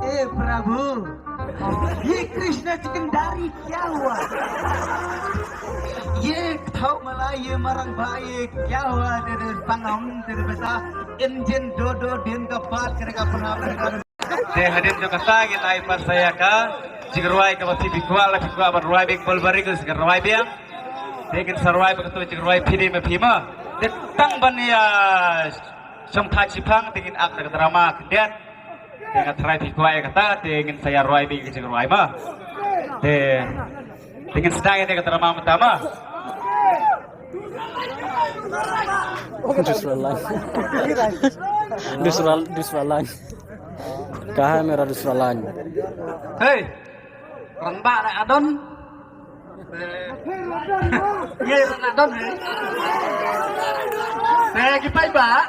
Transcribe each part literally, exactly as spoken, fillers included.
ए प्रभु, ये कृष्ण चिकनदारी क्या हुआ? ये खाओ मलाई, ये मरंग भाई, ये क्या हुआ? तेरे सनम, तेरे बेटा, इंजन दो दो दिन का पार करेगा, अपना करेगा। Te hadien jong kata ngin ai pat sa ïa ka jingrwai kaba phi kwah, la phi kwah ban rwai bad bol barit, ka jingrwai biang. Te ngin sa rwai bad kato jingrwai phi dei ma phi ma. Te tang ban ïa shong thait shiphang te ngin ak da ka drama khyndiat. Te nga tharai phi kwah ïa kata te ngin sa ïa rwai bad ka jingrwai ma. Te, te ngin sdang ïa ka drama mynta ma. Dusra lang. Dusra, dusra lang. Ka hai mera dusra lang. Hey, rangbah na adon. Ye, rangbah na adon, eh. Te ki paidbah.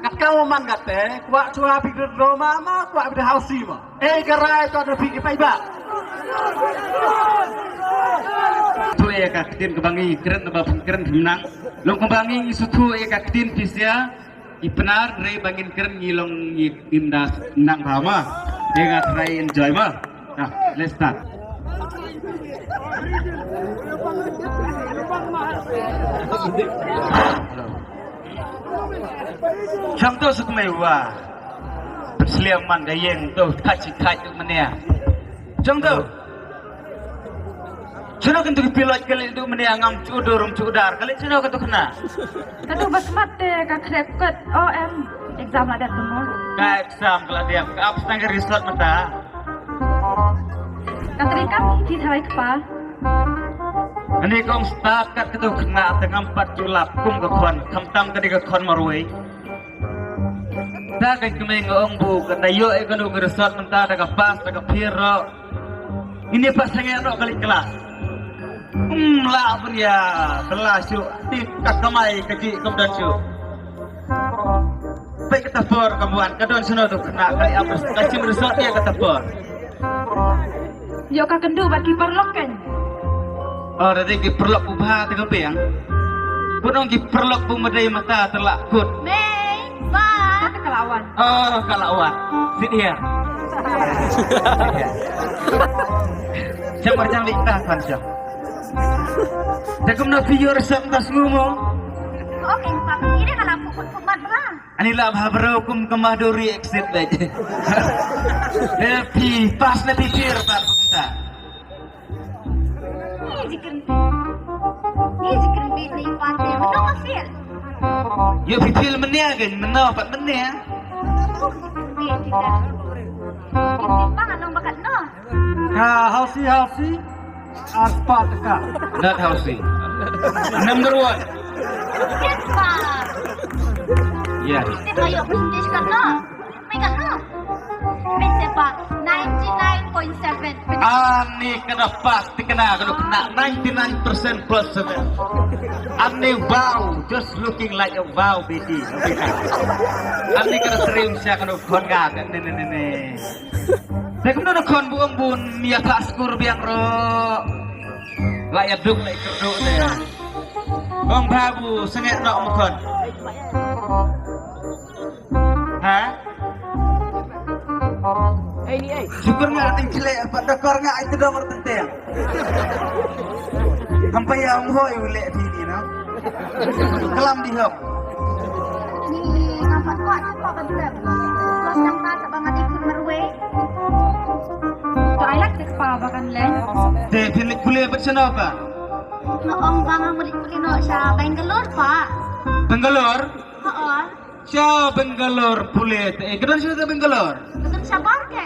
Kat ka mo man kat te, kwah shuwa phi drama ma, kwah phi hausi ma. Eh, ka rai to da phi ki paidbah. To ïa ka ktien kaba ngi kren ba phi kren phi nang. Long kaba ngi ngi suthu ïa ka ktien phi sia. I Pnar re ba ngin kren ngi long ngi inda nang ba ma. Ïa nga try enjoy ma. Nah, let's start. Chang to suk mai wa. Sliam man da yeng to, khachi khach tu mania. Chang to. Chano kan tu pilot kali tu mania ngam chudur um chudar. Kali chano kan tu kena. Katu basmat te ka khrep kat O M exam la dat tu mo. Ka exam ka la diam. Ka ap stang ka result mata. Ka teri kam ki tharai kpa. Ani kong start kat katu kena tengam pat julap kum ka khon. Khamtam ka di ka khon marwei. Ta ka kmie nga ong bu ka da ïoh ïa kano ka result mynta da ka pass da ka fail ruh. Ini pat sangeh ruh ka leit klas. Um la bria bela shu tip ka kamai ka ji kam don shu. Peit kata por ka buan ka don sno tu kena ka leit am ka chim result ïa kata por. Ïoh ka kynduh bad ki paralok kan. Oh, da dei ki paralok u bha te ka biang. Bun ong ki paralok bu madei mata te la kut. Mei, ba. Kata ka la wan. Oh, ka la wan. Sit here. Jam jam li ta kan jam. Te kumno phi ïoh result ta sngu mo. Okay, pa. Ini ka la pukut kumat bra. Ani la bha bro kum ka Madhuri exit bad. Te phi pass ne phi fail pat kumta. Ni jikin. Ni jikin bit ni pat ni. Mano ka fail? Ïa phi fail mania kan, mano pat mania. Bit ni dah. Bit ni pa nong bakat no. Ka hausi hausi. Arspah tyngka. Not hausi. Number one. Yes, pa. Yeah. Kita mayuk English kan no? Mai kan no? Mai sepa ninety nine point seven. Ani kena pass te kena kena kena ninety nine percent plus seven. Ani wow, just looking like a wow baby. Ani kena serius ya kena khon ga ne ne ne ne. Te kumno na khon bu ong bun ïa thah skur biang ro. La ïa duk la ïa kerduk te. Ong bha bu sengeh nok ma khon. Ha? Syukur nga ting khleh pat da kor nga ai te dong rteng teng. Hampa ïa ong hoi u leh phi ni no. Klam di hok. Ni ngam pat kwah tu kwah ban leh. Kos nang ta sa ba nga dei khun marwei. To ai lak te kpa ba kan leh. Te phi leh pule bad shano pa? Nga ong ba nga muli pule no sha Bangalore pa. Bangalore? Oo. Sha Bangalore pule te. Eh, ka don sha Bangalore? Ka don shabar ke.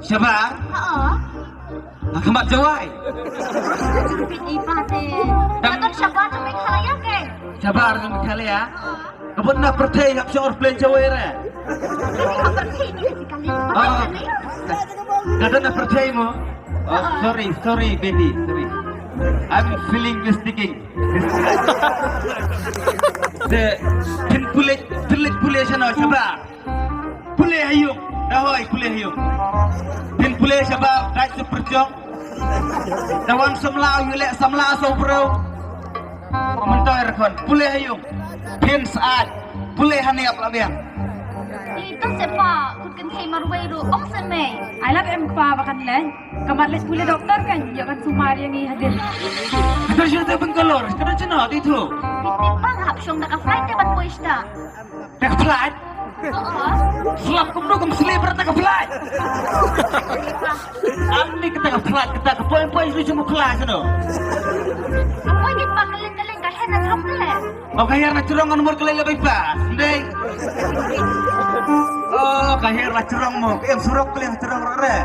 Shabar? Oo. Ha khmat Jowai. Jingpit i pa te. Ka don shabar jong Meghalaya ke. Shabar jong Meghalaya? Oo. Ka bun na pyrthei hap sha airplane Jowai re. Ka pyrthei ni si kali. Ah. Ka don na pyrthei mo. Oh, sorry, sorry, baby, sorry. I'm feeling speaking. Te, phin pule, phin leit pule shano shabar. Pule ha ïung, da hoi pule ha ïung. Phin pule shabar, dait sa pyrshong. Da wan samla, ïu leh samla sa u briew. Myntoi ra khon, pule ha ïung. Phin syaid, pule ha niap la biang. Ito se pa, kut kan thei marwei ruh, ong se mei. Ai lap em pa ba kan leh. Ka mat leh pule doktor kan, ïa kan sumar ïa ngi hadien. Doktor shu te pun kolor, kena cina di tu. Piti pa nga hap shong da ka flight te ban poi shta. Da ka flight? Oo. Slap kumno kum sleeper da ka flight. Am ni kata ka flight, kata ka poi poi shu mu kelas no. Ka poi ni pa ka leng ka leng ka hen na jrong te. Oh, ka hiar na jrong ngan mur kelai lebih pas. Ndai. Oh, ka hiar na jrong mo. Em surok kelai na jrong re.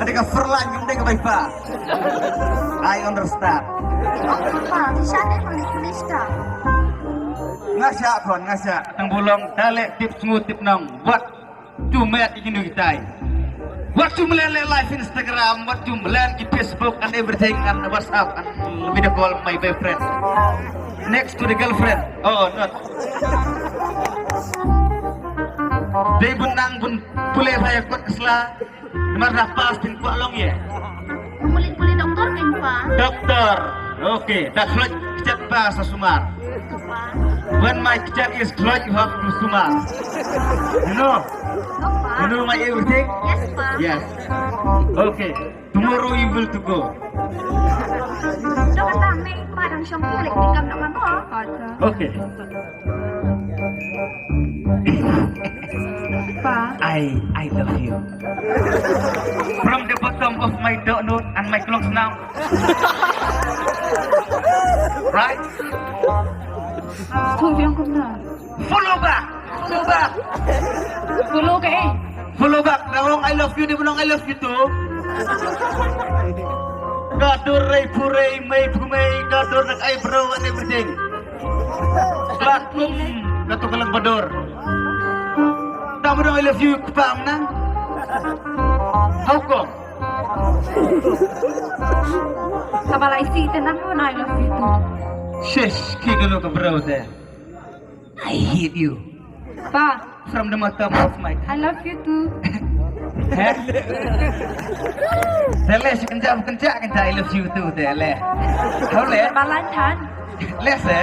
Ada ka furlan yung dai ka bai pas. I understand. Oh, pa, di sana pun di Krista. Nga sha kon, nga sha. Tang bulong, dale tip sngu tip nong. Wat tu met ikinu kitai. Wat tu melele live Instagram, wat tu melele ki Facebook and everything and WhatsApp and video call my boyfriend. Next to the girlfriend. Oh, not. Dei bun nang bun pule bha ïa kot ka sla. Namar da pass phin kwah long ïa. Pule pule doktor kan pa? Doktor. Okay, da khloit kjat pa sa sumar. Pa. When my kjat is khloit, you have to sumar. You know? Oh, pa. You know my everything? Yes, pa. Yes. Okay. Tomorrow you will to go. Doktor, me pa dang shong pule tikam na mano. Okay. Pa. I, I love you. From the bottom of my dohnud and my klong snam. Right? Kong biang kumna. Follow back. Follow back. Follow ka eh. Follow back. Nang ong I love you, dei ba nang ong I love you too. Ka dur rei purei, mei pumei, ka dur nak eyebrow and everything. Bakum katu kalang badur. Tama dong I love you kepang nang. How come? Kaba lai si tenang mo na I love you too. Shish, ki galo ka bro te. I hate you. Pa. From the bottom of my I love you too. Heh? Tele shi kynja kynja kynja I love you too tele. Hau le. Balan tan. Le se.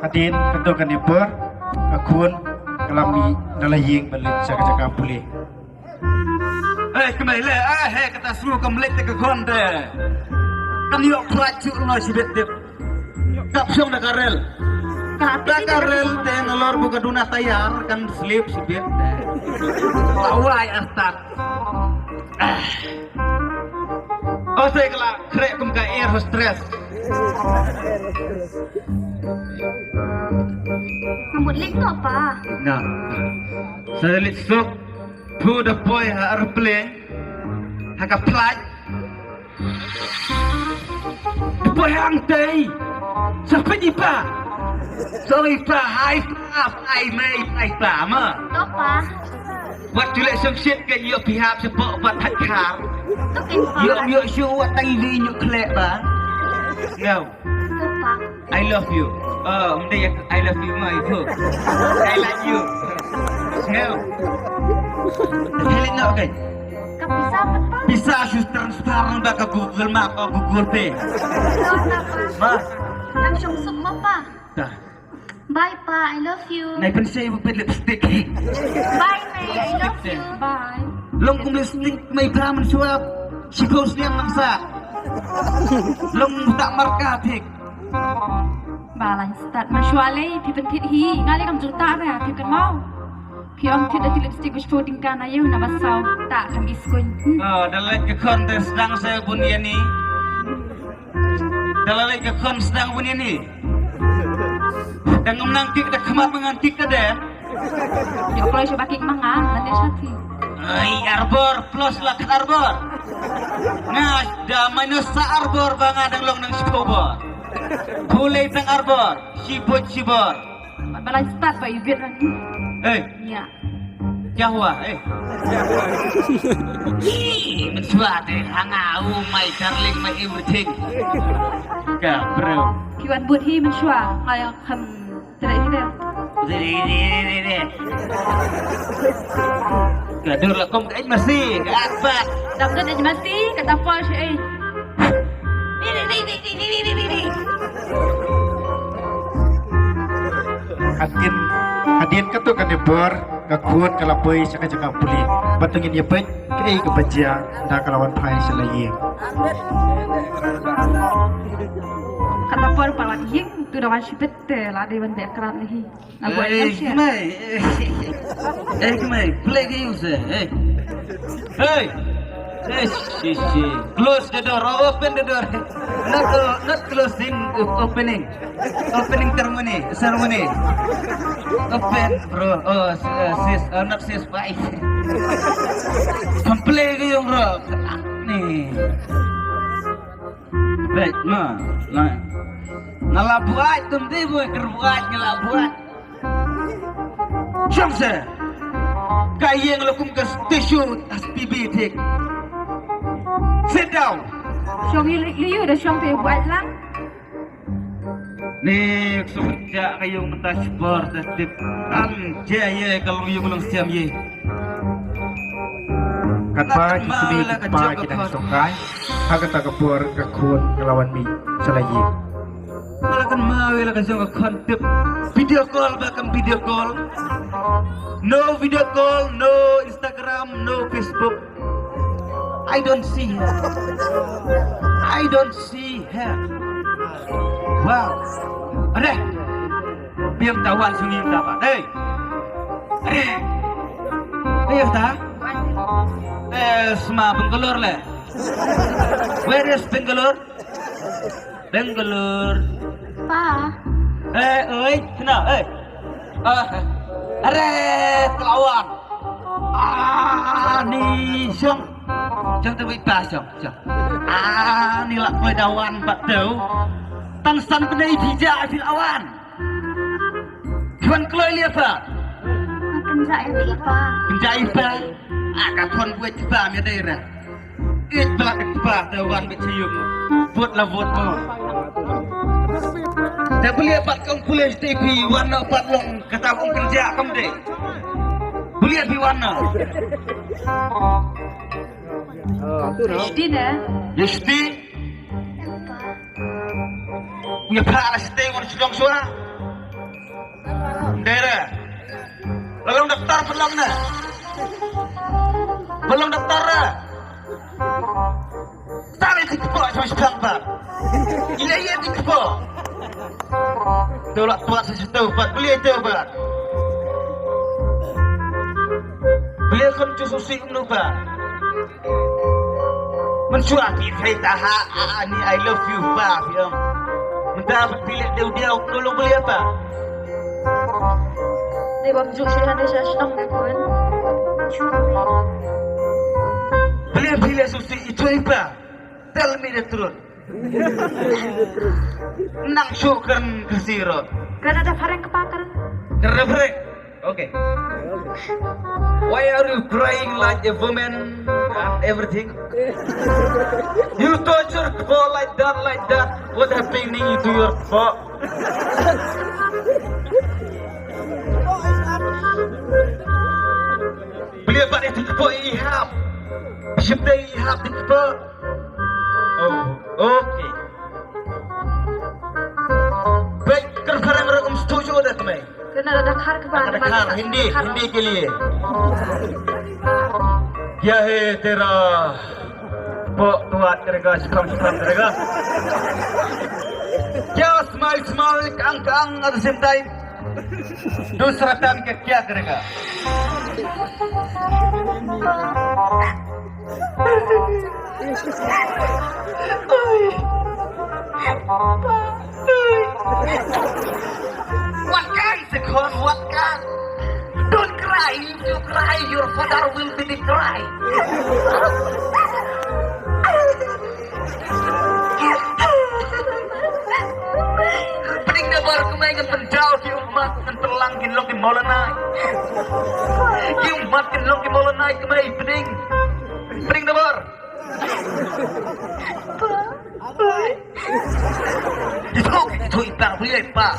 Hadien kato kane por ka khun ka la mih na la ïing ban leit sha ka jaka pule. Eh, kmai le, eh, he kata shu kam leit te ka khun te. Kan ïoh khlad shu no shibit dip. Kap shong da ka rel. Da ka rel te nalor bu ka duna tayar kan slip shibit. Lawai astat. O te kala khreh kum ka air hostess. Nambut link to pa. Na. Sa leit suk. Phu da poi ha aeroplane. Ha ka flight. Poi hangtei. Sa phi i pa. Sorry pa, hai pa, hai mei, hai pa ma. To pa. Wat ju leh shong shit ka ïoh phi hap shapoh pat thait khar. To ken pa. Ïoh ïoh shu wat tang i vi ïoh khleh ba. Ngau. To pa. I love you. Oh, mdei I love you ma itu. I like you. Ngau. Helik no okay. Ka pisa pat pa? Pisa shu transfer ba ka Google Map o Google Pay. Hello, pa. Ma. Nang shong suk ma pa. Ta. Bye pa, I love you. Nai pen sei bu pet lipstick. Bye mei, I love you. Bye. Long kum lipstick mei pa man suap. Shikos liang lang sa. Long tak marka thik. Ba lan start man shua lei, phi pynthit hi, nga lei kam jong ta re, phi kan mau. Phi ong thit da ti lipstick ba shiphew tyngka na ïew na ba saw, ta kam i skuin. Oh, da leit ka khon te sdang se bun ïa ni. Da leit ka khon sdang bun ïa ni. Da ngam nang tik da khmat ma ngan tik ka de. Ïa kloi shu ba kik ma nga, ngan ïa sha ti. Ai, arbor, plus la khat arbor. Nga da minus sa arbor ba nga dang long nang shiphew bor. Pule tang arbor, shibut shibor. Ba la start ba i bit ran. Eh. Ïa. Kya hua, eh? Ih, mynshuwa te, hanga, oh my darling, my everything. Ka, bro. Phi wan bud hi mynshuwa, nga ïa kham Tere tere. Tere tere tere. Ka dur la kum ka ej masi, ka akbat. Dam ka ej masi, ka tapal shi ej. Tere tere tere tere tere. Hadien, hadien kato kane bor. Ka khun ka la poi sha ka jaka pule. Bad to ngin ïa peit kaei kaba jia ynda ka la wan phai sha la ïing. Kata por palat ïing tu da wan shibit te la dei ban beh krap na hi. Na buat Ei, ïa sia. Kmai. Ei, kmai. Play game se. Ei. Hey. Hey, shi, shi. Close the door. Oh, open the door. Not, uh, not closing. O- opening. Opening ceremony. Ceremony. Open, bro. Oh, s- uh, sis. Uh, not sis. Bye. Play game, bro. Ni. Baik, na, na. Nga la buat, tum ti buat, ker buat, nga la buat. Shong se. Ka ïing la kum ka statue, S P B thik. Sit down. Shong ïa lei ïa da shong te buat lang. Ni suk ja ka ïing mynta shipor te tip. Am je ye ka long ïing long siam ye. Katba ki kmie ki kpa ki dang shongkai ha kata ka por ka khun ka la wan mih sha la ïing. Ka la kan maw ïa la ka jong ka khun tip. Video call ba kam video call. No video call, no Instagram, no Facebook. I don't see her. I don't see her. Wow. Are. Biang tawan sungi ta ba. Hey. Are. Biang ta. Eh, sma Bangalore le. Where is Bangalore? Bangalore. Pa. Eh, oi, kena, eh. Ah, are, kelawan. Ah, ni shong. Shong tu wei pa shong, shong. Ah, ni lak koi dawan bat tu. Tang san penai bija fil awan. Tuan kloi lia pa. Kynjah ïa pa. Kynjah ïa pa. Ah, ka tuan buat pa mi dei ra. Ïeit bad ïeit bad da wan bad sha ïing. Vote la vote mo. Da belieh bad kong police te phi wan na pat long kata kong kynjah kam de. Belieh phi wan na. Ïa sdie ne? Ïa sdie. Ïa pha la sdie wan sdong shuwa. Dera. La long daftar pynlong na. Pynlong daftar na. Tang ïa ki kpoh sha sdang ba. Ïa ïa ki kpoh. To la tuat sa satu ba. Belieh to ba. Belieh kham chu susi umnu ba. Mynshuwa phi phi ta ha a ni I love you ba phi ong. Mynta ba phi leh deu deu no long belieh ba. Dei bam juk shi hane sha shnong dei pun. Belieh phi leh susi i choi ba. Tell me the truth. Nang shu kren Khasi ro. Kren da phareng kpa kren. Kren da phareng. Okay. Why are you crying like a woman and everything? You torture kpo like that, like that. What happening to your kpo? Belieh bad ïa ki kpo i hap. Shim dei i hap ïa ki kpo. Oh, okay. Bek ker phareng ruh um stu ju da kmai. Kena da khar kba. Ada khar, Hindi, Hindi ke liye. Kya hai tera? Pok tuat karega, shipang shipang karega. Kya smile smile, kang kang at the same time. Dusra tan ke kya karega? What can, Sekhon? What can? Don't cry. If you cry, your father will be the cry. Pdeng da bor kmai ngan pynjaw ki ummat ngan pynlang kin long ki mawlanai. Ki ummat kin long ki mawlanai kmai pdeng. Pdeng da bor. Ito, ito ipa, belieh ipa.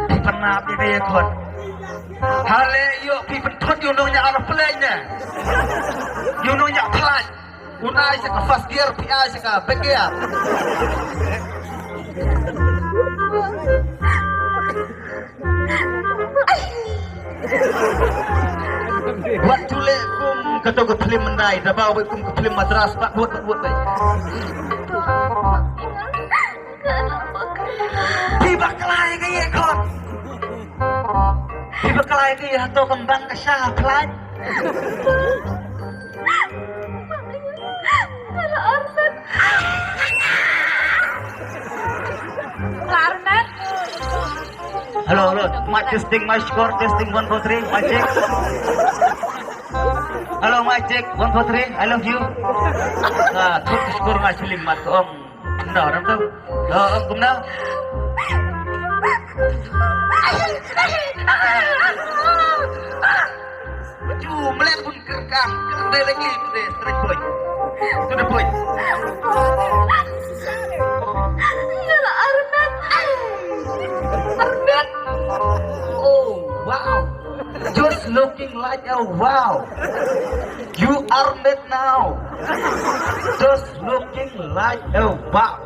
Phi pynap ïa ka ïa khot. Hale ïoh phi pynthut ïa u nongñiah aeroplane ne. Ïa u nongñiah flight. Un ai sha ka first gear, phi ai sha ka back gear. Wat ju leh kum kato ka phlim Mandai, da ba wei kum ka phlim Madras, ba wut, ba wut, ba. Phi bakla ïa ka ïa khot. Phi bakla ïa ka ïa, hato kam bang ka sha ha phlai. Arnett. Hello, hello. Mic testing, mic score testing, one, two, three, mic check. Hello, mic check, one, two, three, I love you. Ah, thot score, mic feeling, mic ong. Kumno, ram tu? Lo, ong kumno? Ju mlek bun kerkang, directly to the straight point. To the point. Arnett. Arnett. Oh, wow. Just looking like a wow. You are mad now. Just looking like a wow.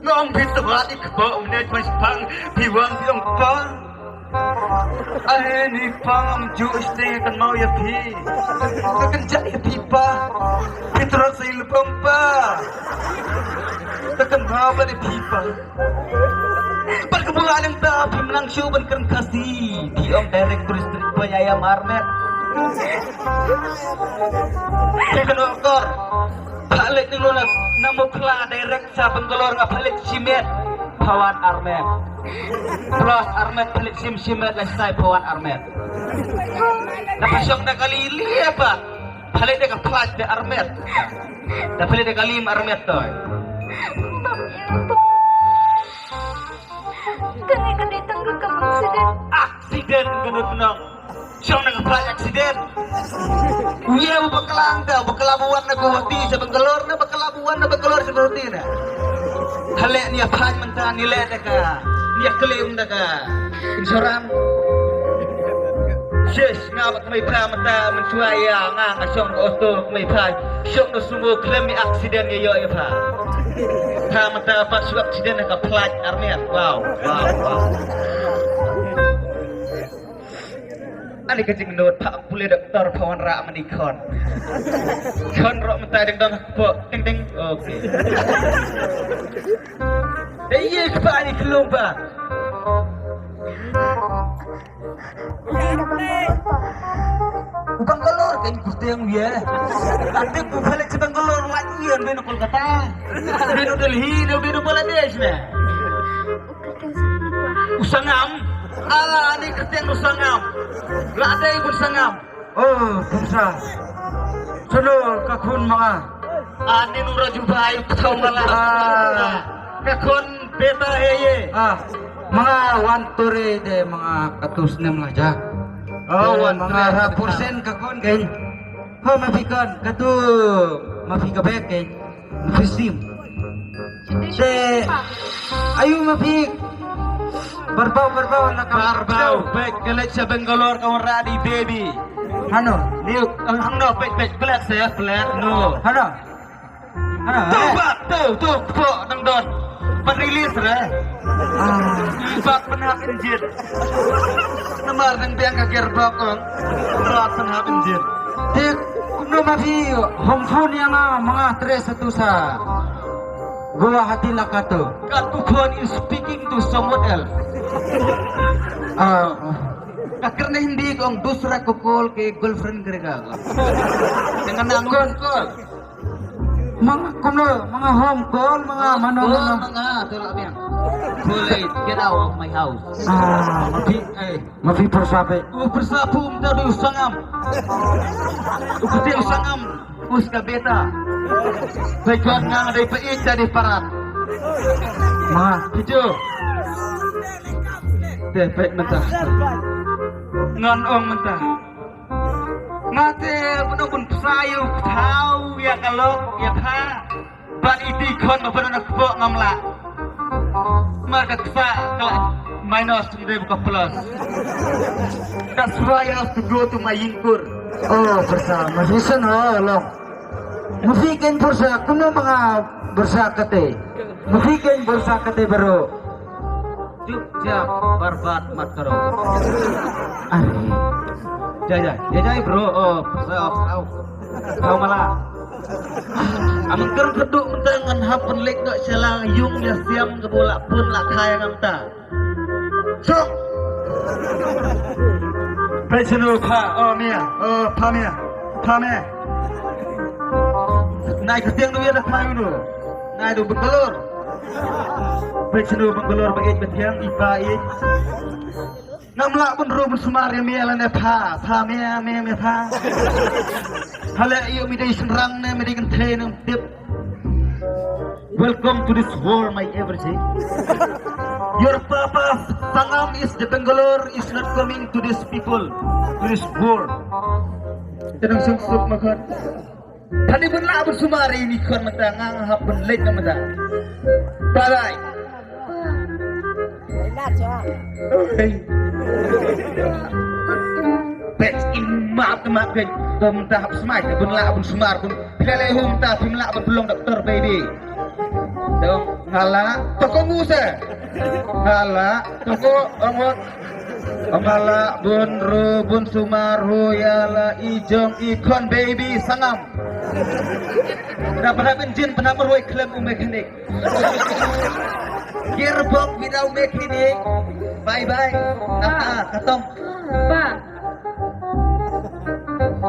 Nong bit wat ik ba um ne pas pang, pi wang pi ong pang. Ai ni pang am ju stay kan mau ïa phi. Kan ja ïa phi pa. Phi trot sa ïa pang pa. Kan mau ba ni phi pa. Pat ka bula nang ta phi menang show ban kren Khasi. Phi ong director straight point ïa Arnett. Phi kano kor. Pha leit nang lona na Mukhla direct sha Bangalore nga pha leit shimet pha wan Arnett. Plus Arnett pha leit shim shimet la sai pha wan Arnett. Na pha shong na kali lia pa. Pha leit da ka flight da Arnett. Da pha leit da kali ma Arnett toi. Kane kane tang ka kam accident. Accident kano kano. Shong na ka flight accident. Uya ba baklang da bakla ba wan na Guwahati sa Bangalore na bakla ba wan na Bangalore sa Guwahati na. Hale ni flight mynta ni le da ka. Ni claim da ka. Insurance. Yes. Nga bad ka mei pha mynta mynshuwa ïa nga nga shong na auto ka mei pha. Shong na sumo khlem ïa accident ïa ïoh ïa pha. Pha mynta pat shu accident ha ka flight Arnett. Wow, wow, wow. Ani ka jingnote pha pule doktor pha wanrah mani khon. Khon roh mynta ding dong ha kpoh ding ding. Okay. Dei ïa kpa ani klum ba. U Bangalore kan kuteng ïa. Ate ku balik ke Bangalore lagi ïa ben Kolkata. Ben Delhi, ben Bangladesh ne. U sangam. Ala ani kuteng u sangam. La dei u sangam. Oh, pumsa. Solo ka khun manga. Ani nura jubai u kthau mala. Ah. Ka khun beta he ye. Ah. Manga wan tore de manga katus nem la ja. Oh, wan manga ra persen ka kon ken. Ho ma phi kon katu ma phi ka bek ken. Ma phi sim. Te ayu ma phi. Barbau barbau na ka barbau bek kelek sa Bangalore ka wan radi baby. Hano. Niu ang hangno bek bek black sa black no. Hano. Tu bak tu tu kepok nang don. Pan release re. Bak penhap engine. Namar nang biang ka gearbox kong. Rat penhap engine. Tik kumno ma phi home phone ïa nga manga tres satu sa. Guwahati la katu. Katu phone is speaking to someone else. Ah. Ka kren Hindi kong dusra ko call ke girlfriend kare ka. Dengan nang call. Manga kumno manga home call manga mano mano. Manga tu la biang. Boleh get out of my house. Ah, ma phi eh ma phi pyrsa pe. U pyrsa pum ta du sangam. U kete sangam. Uska beta. Pejot ngang dei peit dei parat. Ma. Kitu. Te peit mynta. Ngan ong mynta. Mate bun bun psa ïa u kthau ïa ka lok ïa pha. Ban iti khon ba pynban kpoh ngam lah. Mar ka ksa ka lah minus nde ka plus. That's why I have to go to my yingkur. Oh, pyrsa ma phi san ho long. Ma phi ken pyrsa kumno manga pyrsa kate. Ma phi ken pyrsa kate baro. Jap barbat mat karo. Are. Jai jai. Jai jai bro. Oh, oh, oh. Kau malah. Amang ker keduk mentang ngan hap pen lek dok sela yung ya siam ke bola pun la kai ngam ta. Sok. Pei senu pha, oh mia, oh pha mia, pha mia. Nai ketiang du ya dah pha unu. Nai du bekelor. Pei senu bekelor ba ej betiang ipa ej. Ngam lah bun ru bun sumar ya mia lane pha, pha mia, mia mia pha. Hale yu mi dei senrang ne mi dei kenthe ne tip. Welcome to this world, my everything. Your papa Sangam is the Bangalore is not coming to this people, to this world. Tenang sung suk makan. Tadi pun lah bersumari ni kon mata ngang hap pun late na mata. Bye bye. Oi. Pet in map map ke. Bom ta hap smai bun lah bun sumar bun. Pila le hum ta pim lah bun belong doktor baby. Dong ngala toko musa. Ngala toko ongok. Ngala bun ru bun sumar hu ya la ijong ikon baby Sangam. Dah pernah benjin pernah merwai klem u mekanik. Gearbox without mechanic. Bye bye. Ah, katong. Pa.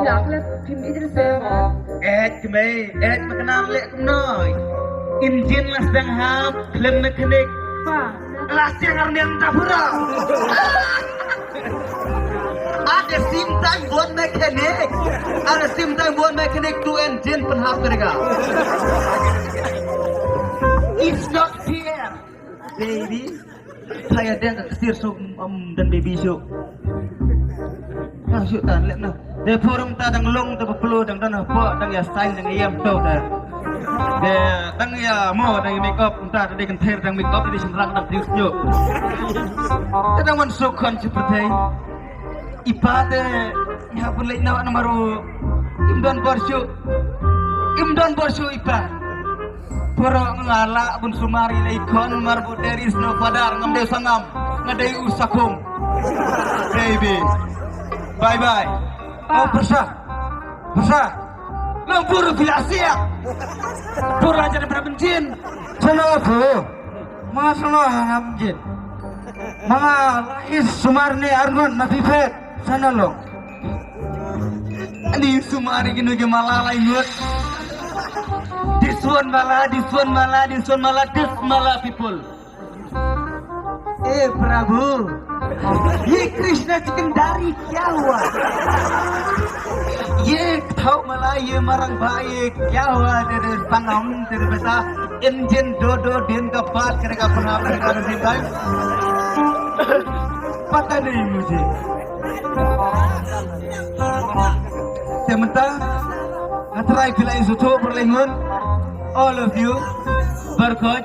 Yak le phim ijin se ma. Eh, kemei, eh, makan le kumnoi. Engine las dang hap, klem mekanik. Pa. Las yang arniang tapura. At the same time, one mechanic. At the same time, one mechanic, two engine, penhap mereka. It's not fair, baby. Saya dang ksir su um dan baby su. Nah, su tan lek nah. Dia purung ta dang long ta pepelu dang dang apa dang ya sign dang ya to ta. Dia dang ya mo dang ya make up ta dang kenther dang make up dang semrang dang tius nyu. Ta dang wan su kon seperti. Ipa te nya pun lek na na maru. Im don bor su. Im don bor su ipa. Poro ngala bun sumari lei kon mar bu there is no father ngam dei Sangam nga dei u Sakum. Baby. Bye bye. Oh persa. Persa. Lo puru pila siap. Puru aja daripada benjin. Sana apa? Masalah ngam jin. Manga lais sumar ni arngon na pipet. Sana lo. Ani sumari ginu ge mala lai ngut. This one mala, this one mala, this one mala, this mala people. ए प्रभु, ये कृष्ण चिकनदारी क्या हुआ? ये खाओ मला, ये मरंग भाई, ये क्या हुआ तेरे सनम, तेरे बेटा इंजन दो दो दिन का पार करेगा, बना करेगा, नहीं भाई। पता नहीं मुझे। Te mynta nga trai phi la ïa sngewthuh bad la ïa ngun. All of you. Barkot.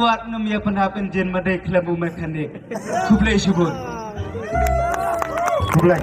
Wat ngam ïa pynhap engine ma dei khlem u mechanic. Khublei shibun. Khublei.